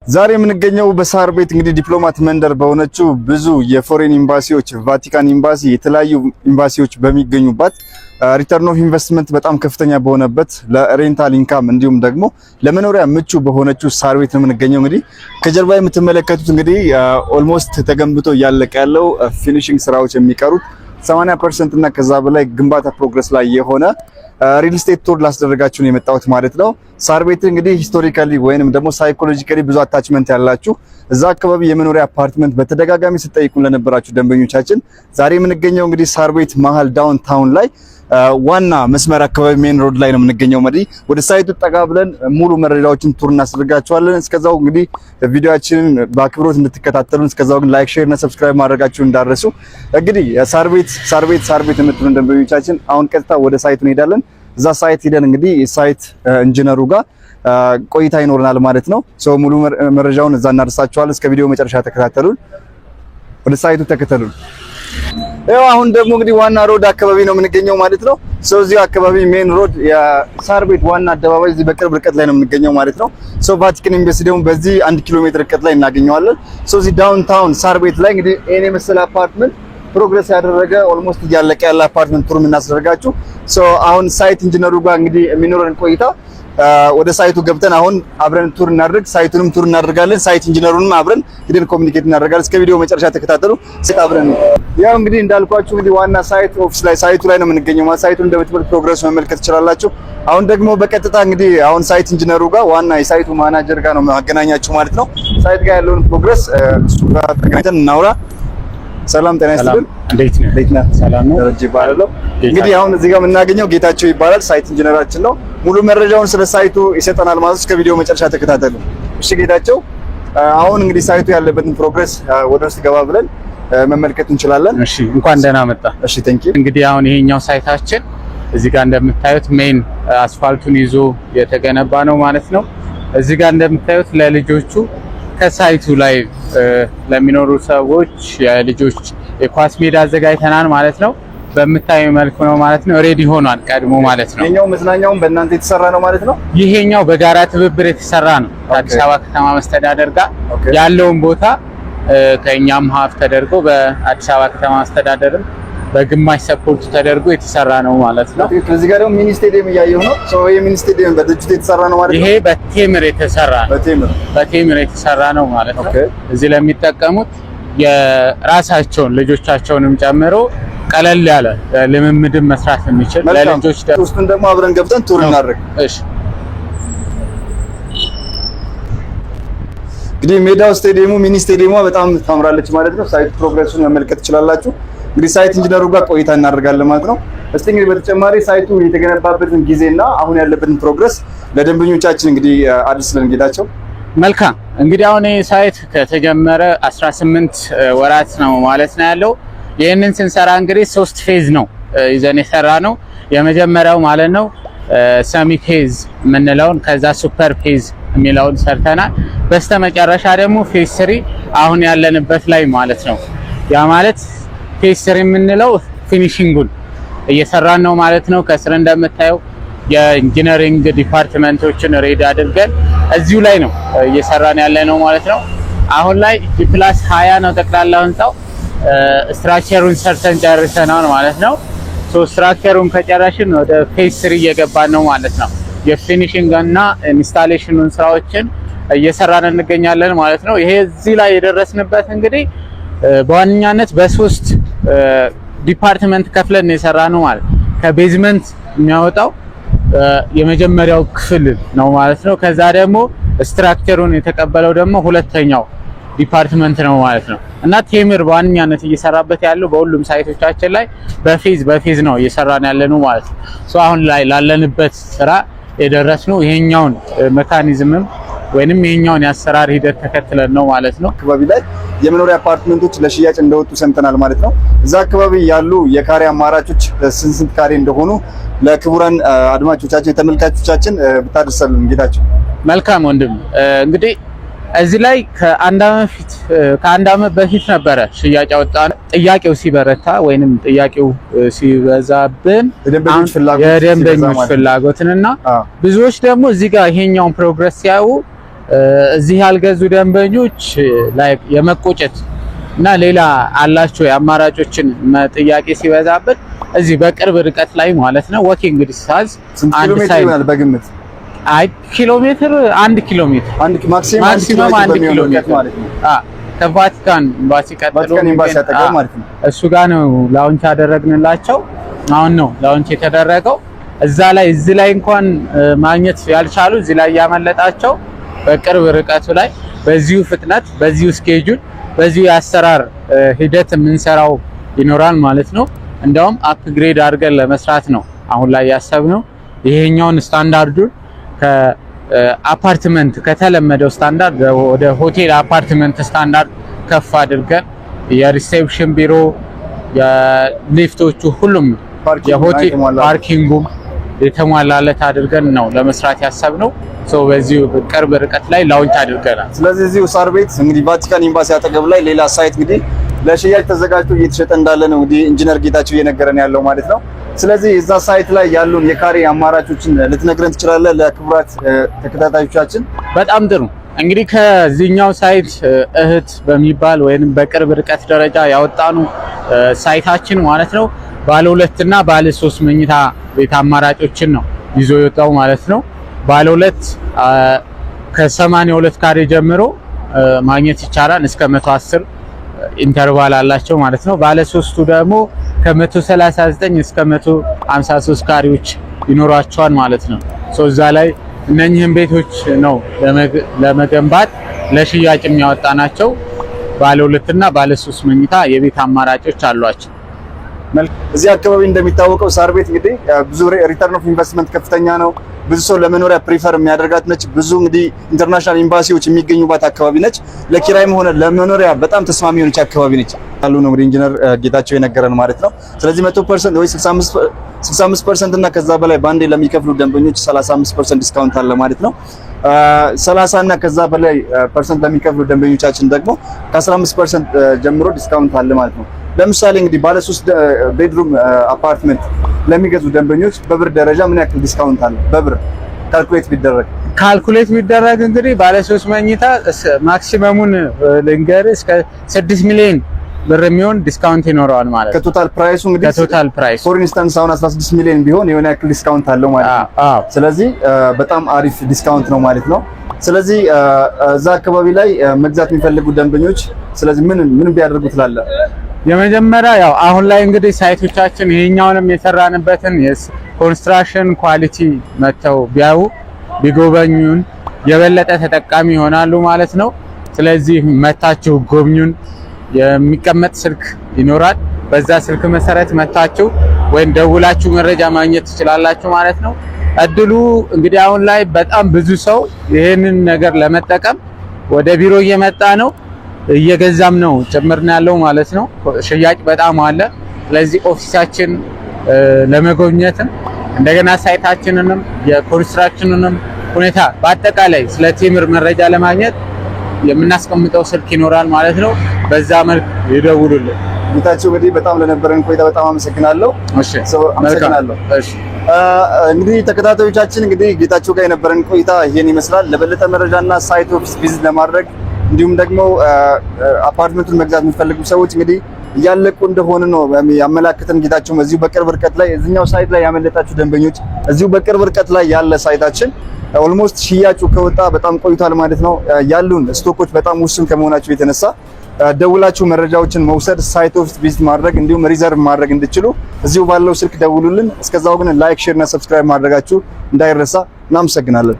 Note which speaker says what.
Speaker 1: ዛሬ የምንገኘው በሳር ቤት እንግዲህ ዲፕሎማት መንደር በሆነችው ብዙ የ foreign ኤምባሲዎች፣ ቫቲካን ኤምባሲ፣ የተለያዩ ኤምባሲዎች በሚገኙባት፣ return of investment በጣም ከፍተኛ በሆነበት፣ ለ rental income እንዲሁም ደግሞ ለመኖሪያ ምቹ በሆነችው ሳር ቤት ነው የምንገኘው። እንግዲህ ከጀርባ የምትመለከቱት እንግዲህ almost ተገንብቶ እያለቀ ያለው፣ finishing ስራዎች የሚቀሩት፣ 80% እና ከዛ በላይ ግንባታ progress ላይ የሆነ real estate tour ላስደረጋችሁ ነው የመጣሁት ማለት ነው። ሳር ቤት እንግዲህ historically ወይንም ደግሞ psychologically ብዙ attachment ያላችሁ፣ እዛ አካባቢ የመኖሪያ አፓርትመንት በተደጋጋሚ ስትጠይቁን ለነበራችሁ ደንበኞቻችን፣ ዛሬ የምንገኘው እንግዲህ ሳር ቤት መሀል downtown ላይ ዋና መስመር አካባቢ main road ላይ ነው የምንገኘው። እንግዲህ ወደ site ኡ ጠጋ ብለን ሙሉ መረጃዎችን tour እናስደርጋችኋለን። እስከዛው እንግዲህ ቪዲዮአችንን በአክብሮት እንድትከታተሉን፣ እስከዛው ግን like፣ share እና subscribe ማድረጋችሁን እንዳትረሱ። እንግዲህ ሳር ቤት፣ ሳር ቤት፣ ሳር ቤት የምትሉን ደንበኞቻችን፣ አሁን ቀጥታ ወደ site ኡ እንሄዳለን። እዛ site ሄደን እንግዲህ የ site engineer ኡ ጋር ቆይታ ይኖረናል ማለት ነው። So ሙሉ መረጃውን እዛ እናደርሳችኋለን። እስከ ቪዲዮ መጨረሻ ተከታተሉን። ወደ site ኡ ተከተሉን። ያው አሁን ደግሞ እንግዲህ ዋና road አካባቢ ነው የምንገኘው ማለት ነው። So እዚሁ አካባቢ main road የሳር ቤት ዋና አደባባይ እዚህ በቅርብ ርቀት ላይ ነው የምንገኘው ማለት ነው። So ቫቲካን ኤምባሲ ደግሞ በዚህ 1 ኪሎ ሜትር ርቀት ላይ እናገኘዋለን። So እዚህ downtown ሳር ቤት ላይ እንግዲህ ይሄን የመሰለ አፓርትመንት፣ progress ያደረገ፣ almost እያለቀ ያለ አፓርትመንት tour የምናስደርጋችሁ። So አሁን site engineer ኡ ጋር እንግዲህ የሚኖረን ቆይታ ወደ site ኡ ገብተን አሁን አብረን tour እናድርግ። Site ኡንም tour እናደርጋለን። Site engineer ኡንም አብረን ሂደን communicate እናደርጋለን። እስከ ቪዲዮ መጨረሻ ተከታተሉ። Site አብረን ያው እንግዲህ እንዳልኳችሁ እንግዲህ ዋና site office ላይ፣ site ኡ ላይ ነው የምንገኘው። ማለት site ኡን እንደምትመለከቱት progress መመልከት ትችላላችሁ። አሁን ደግሞ በቀጥታ እንግዲህ አሁን site engineer ኡ ጋር፣ ዋና የ site ኡ manager ጋር ነው የማገናኛችሁ ማለት ነው። Site ጋር ያለውን progress እሱ ጋር ተገናኝተን እናውራ። ሰላም፣ ጤና ይስጥልን።
Speaker 2: እንዴት ነህ?
Speaker 1: እንዴት ነህ?
Speaker 2: ሰላም ነው።
Speaker 1: ደረጀ ይባላል። እንግዲህ አሁን እዚህ ጋር የምናገኘው ጌታቸው ይባላል። Site engineer ኣችን ነው። ሙሉ መረጃውን ስለ site ኡ ይሰጠናል ማለት ነው። እስከ ቪዲዮ መጨረሻ ተከታተሉ። እሺ ጌታቸው፣ አሁን እንግዲህ site ኡ ያለበትን progress ወደ ውስጥ ገባ ብለን መመልከት እንችላለን።
Speaker 2: እሺ፣ እንኳን ደህና መጣህ።
Speaker 1: እሺ፣ thank you።
Speaker 2: እንግዲህ አሁን ይሄኛው site ኣችን እዚህ ጋር እንደምታዩት main አስፋልቱን ይዞ የተገነባ ነው ማለት ነው። እዚህ ጋር እንደምታዩት ለልጆቹ ከ site ኡ ላይ ለሚኖሩ ሰዎች የልጆች የኳስ ሜዳ አዘጋጅተናል ማለት ነው። በምታዩ መልኩ ነው ማለት ነው። Ready ሆኗል ቀድሞ ማለት ነው።
Speaker 1: ይሄኛው መዝናኛውም በእናንተ የተሰራ ነው ማለት ነው።
Speaker 2: ይሄኛው በጋራ ትብብር የተሰራ ነው ከአዲስ አበባ ከተማ መስተዳደር ጋር ያለውን ቦታ ከእኛም half ተደርጎ በአዲስ አበባ ከተማ መስተዳደርም በግማሽ support ተደርጎ የተሰራ ነው ማለት ነው።
Speaker 1: ትክክል። እዚህ ጋር ደግሞ mini stadium እያየሁ ነው። So ይሄ mini stadium በድርጅቱ የተሰራ ነው ማለት ነው።
Speaker 2: ይሄ በቴምር የተሰራ ነው።
Speaker 1: በቴምር።
Speaker 2: በቴምር የተሰራ ነው ማለት ነው። እዚህ ለሚጠቀሙት የራሳቸውን ልጆቻቸውንም ጨምሮ ቀለል ያለ ልምምድን መስራት የሚችል ለልጆች
Speaker 1: ውስጡን ደግሞ አብረን ገብተን tour እናድርግ።
Speaker 2: እሺ።
Speaker 1: እንግዲህ ሜዳው፣ stadium ኡ፣ mini stadium ዋ በጣም ታምራለች ማለት ነው። Site progress ኡን መመልከት ትችላላችሁ። እንግዲህ site engineer ኡ ጋር ቆይታ እናደርጋለን ማለት ነው። እስቲ እንግዲህ በተጨማሪ site ኡ የተገነባበትን ጊዜና አሁን ያለበትን progress ለደንበኞቻችን እንግዲህ አድርስልን ጌታቸው።
Speaker 2: መልካም፣ እንግዲህ አሁን ይህ site ከተጀመረ 18 ወራት ነው ማለት ነው ያለው። ይህንን ስንሰራ እንግዲህ ሶስት phase ነው ይዘን የሰራነው። የመጀመሪያው ማለት ነው semi phase የምንለውን፣ ከዛ super phase የሚለውን ሰርተናል። በስተመጨረሻ ደግሞ phase three አሁን ያለንበት ላይ ማለት ነው። ያ ማለት phase three የምንለው finishing ኡን እየሰራን ነው ማለት ነው። ከስር እንደምታየው የ engineering department ኦችን ready አድርገን እዚሁ ላይ ነው እየሰራን ያለ ነው ማለት ነው። አሁን ላይ G+20 ነው ጠቅላላ ህንጻው። Structure ኡን ሰርተን ጨርሰናል ማለት ነው። So structure ኡን ከጨረስን ወደ phase three እየገባን ነው ማለት ነው። የ finishing እና installation ኡን ስራዎችን እየሰራን እንገኛለን ማለት ነው። ይሄ እዚህ ላይ የደረስንበት እንግዲህ በዋነኛነት በሶስት department ከፍለን የሰራነው ማለት ከ basement የሚያወጣው የመጀመሪያው ክፍል ነው ማለት ነው። ከዛ ደግሞ structure ኡን የተቀበለው ደግሞ ሁለተኛው department ነው ማለት ነው። እና ቴምር በዋነኛነት እየሰራበት ያለው በሁሉም site ኦቻችን ላይ በ phase በ phase ነው እየሰራን ያለነው ማለት ነው። So አሁን ላይ ላለንበት ስራ የደረስነው ይሄኛውን mechanism ም ወይንም ይሄኛውን የአሰራር ሂደት ተከትለን ነው ማለት ነው።
Speaker 1: አካባቢ ላይ የመኖሪያ አፓርትመንቶች ለሽያጭ እንደወጡ ሰምተናል ማለት ነው። እዛ አካባቢ ያሉ የካሬ አማራጮች ስንት ስንት ካሬ እንደሆኑ ለክቡራን አድማጮቻችን፣ ተመልካቾቻችን ብታደርሰልን ጌታቸው።
Speaker 2: መልካም ወንድም፣ እንግዲህ እዚህ ላይ ከ1 አመት በፊት ነበረ ሽያጭ ያወጣነው። ጥያቄው ሲበረታ ወይንም ጥያቄው ሲበዛብን
Speaker 1: የደንበኞች
Speaker 2: ፍላጎትንና ብዙዎች ደግሞ እዚህ ጋር ይሄኛውን progress ሲያዩ እዚህ ያልገዙ ደንበኞች ላይ የመቆጨት እና ሌላ አላቸው የአማራጮችን ጥያቄ ሲበዛብን እዚህ በቅርብ ርቀት ላይ ማለት ነው walking distance።
Speaker 1: ስንት ኪሎ ሜትር ይሆናል በግምት?
Speaker 2: አይ፣ ኪሎ ሜትር፣ 1 ኪሎ ሜትር።
Speaker 1: አንድ maximum 1 ኪሎ ሜትር በሚሆን ርቀት ማለት ነው።
Speaker 2: ከቫቲካን ኤምባሲ ቀጥሎ።
Speaker 1: ቫቲካን ኤምባሲ አጠገብ ማለት ነው።
Speaker 2: እሱ ጋር ነው launch ያደረግንላቸው። አሁን ነው launch የተደረገው። እዛ ላይ እዚህ ላይ እንኳን ማግኘት ያልቻሉ፣ እዚህ ላይ ያመለጣቸው በቅርብ ርቀቱ ላይ በዚሁ ፍጥነት፣ በዚሁ schedule፣ በዚሁ የአሰራር ሂደት የምንሰራው ይኖራል ማለት ነው። እንደውም upgrade አድርገን ለመስራት ነው አሁን ላይ ያሰብነው። ይሄኛውን ስታንዳርዱን ከአፓርትመንት ከተለመደው ስታንዳርድ ወደ ሆቴል አፓርትመንት ስታንዳርድ ከፍ አድርገን የ reception ቢሮ፣ የሊፍቶቹ፣ ሁሉም የሆቴል parking ኡም የተሟላለት አድርገን ነው ለመስራት ያሰብነው። So በዚሁ ቅርብ ርቀት ላይ launch አድርገናል።
Speaker 1: ስለዚህ እዚሁ ሳር ቤት እንግዲህ ቫቲካን ኤምባሲ አጠገብ ላይ ሌላ site እንግዲህ ለሽያጭ ተዘጋጅቶ እየተሸጠ እንዳለ ነው እንግዲህ ኢንጂነር ጌታቸው እየነገረን ያለው ማለት ነው። ስለዚህ እዛ site ላይ ያሉን የካሬ አማራጮችን ልትነግረን ትችላለህ ለክቡራት ተከታታዮቻችን?
Speaker 2: በጣም ጥሩ። እንግዲህ ከዚህኛው site እህት በሚባል ወይንም በቅርብ ርቀት ደረጃ ያወጣነው site ኣችን ማለት ነው ባለ ሁለት እና ባለ ሶስት መኝታ ቤት አማራጮችን ነው ይዞ የወጣው ማለት ነው። ባለ ሁለት ከ82 ካሬ ጀምሮ ማግኘት ይቻላል፣ እስከ 110 interval አላቸው ማለት ነው። ባለ ሶስቱ ደግሞ ከ139 እስከ 153 ካሬዎች ይኖሯቸዋል ማለት ነው። So እዛ ላይ እነኚህን ቤቶች ነው ለመገንባት ለሽያጭ የሚያወጣናቸው። ባለ ሁለት እና ባለ ሶስት መኝታ የቤት አማራጮች አሏቸው።
Speaker 1: እዚህ አካባቢ እንደሚታወቀው ሳር ቤት እንግዲህ ብዙ return of investment ከፍተኛ ነው። ብዙ ሰው ለመኖሪያ prefer የሚያደርጋት ነች። ብዙ እንግዲህ international ኤምባሲዎች የሚገኙባት አካባቢ ነች። ለኪራይም ሆነ ለመኖሪያ በጣም ተስማሚ የሆነች አካባቢ ነች አሉ ነው እንግዲህ ኢንጂነር ጌታቸው የነገረን ማለት ነው። ስለዚህ 100% ወይ 65% እና ከዛ በላይ ባንዴ ለሚከፍሉ ደንበኞች 35% discount አለ ማለት ነው። 30 እና ከዛ በላይ percent ለሚከፍሉ ደንበኞቻችን ደግሞ ከ15% ጀምሮ discount አለ ማለት ነው። ለምሳሌ እንግዲህ ባለ 3 bedroom አፓርትመንት ለሚገዙ ደንበኞች በብር ደረጃ ምን ያክል discount አለ? በብር calculate ቢደረግ?
Speaker 2: Calculate ቢደረግ እንግዲህ ባለ 3 መኝታ maximum ኡን ልንገርህ፣ እስከ 6 ሚሊዮን ብር የሚሆን discount ይኖረዋል ማለት ነው።
Speaker 1: ከ total price ኡ እንግዲህ
Speaker 2: ከ total price
Speaker 1: For instance አሁን 16 ሚሊዮን ቢሆን የሆነ ያክል discount አለው ማለት ነው።
Speaker 2: አዎ።
Speaker 1: ስለዚህ በጣም አሪፍ discount ነው ማለት ነው። ስለዚህ እዛ አካባቢ ላይ መግዛት የሚፈልጉ ደንበኞች ስለዚህ ምን ምን ቢያደርጉ ትላለህ?
Speaker 2: የመጀመሪያ ያው አሁን ላይ እንግዲህ site ኦቻችን ይሄኛውንም የሰራንበትን የ construction quality መጥተው ቢያዩ፣ ቢጎበኙን የበለጠ ተጠቃሚ ይሆናሉ ማለት ነው። ስለዚህ መታችሁ ጎብኙን። የሚቀመጥ ስልክ ይኖራል። በዛ ስልክ መሰረት መታችሁ ወይም ደውላችሁ መረጃ ማግኘት ትችላላችሁ ማለት ነው። እድሉ እንግዲህ አሁን ላይ በጣም ብዙ ሰው ይሄንን ነገር ለመጠቀም ወደ ቢሮ እየመጣ ነው፣ እየገዛም ነው ጭምር ነው ያለው ማለት ነው። ሽያጭ በጣም አለ። ስለዚህ office ኣችን ለመጎብኘትም እንደገና site ኣችንንም የ construction ኑንም ሁኔታ በአጠቃላይ ስለ ቴምር መረጃ ለማግኘት የምናስቀምጠው ስልክ ይኖራል ማለት ነው። በዛ መልክ ይደውሉልን።
Speaker 1: ጌታቸው፣ እንግዲህ በጣም ለነበረን ቆይታ በጣም አመሰግናለሁ።
Speaker 2: እሺ።
Speaker 1: አመሰግናለሁ።
Speaker 2: እሺ።
Speaker 1: እንግዲህ ተከታታዮቻችን፣ እንግዲህ ጌታቸው ጋር የነበረን ቆይታ ይሄን ይመስላል። ለበለጠ መረጃና site office visit ለማድረግ እንዲሁም ደግሞ አፓርትመንቱን መግዛት የምትፈልጉ ሰዎች እንግዲህ እያለቁ እንደሆነ ነው ያመላክተን ጌታቸው። እዚሁ በቅርብ ርቀት ላይ እዚኛው site ላይ ያመለጣችሁ ደንበኞች እዚሁ በቅርብ ርቀት ላይ ያለ site ኣችን almost ሽያጩ ከወጣ በጣም ቆይቷል ማለት ነው። ያሉን stock ኦች በጣም ውስን ከመሆናቸው የተነሳ ደውላችሁ መረጃዎችን መውሰድ፣ site office visit ማድረግ እንዲሁም reserve ማድረግ እንድትችሉ እዚሁ ባለው ስልክ ደውሉልን። እስከዛው ግን like፣ share እና subscribe ማድረጋችሁ እንዳይረሳ። እናመሰግናለን።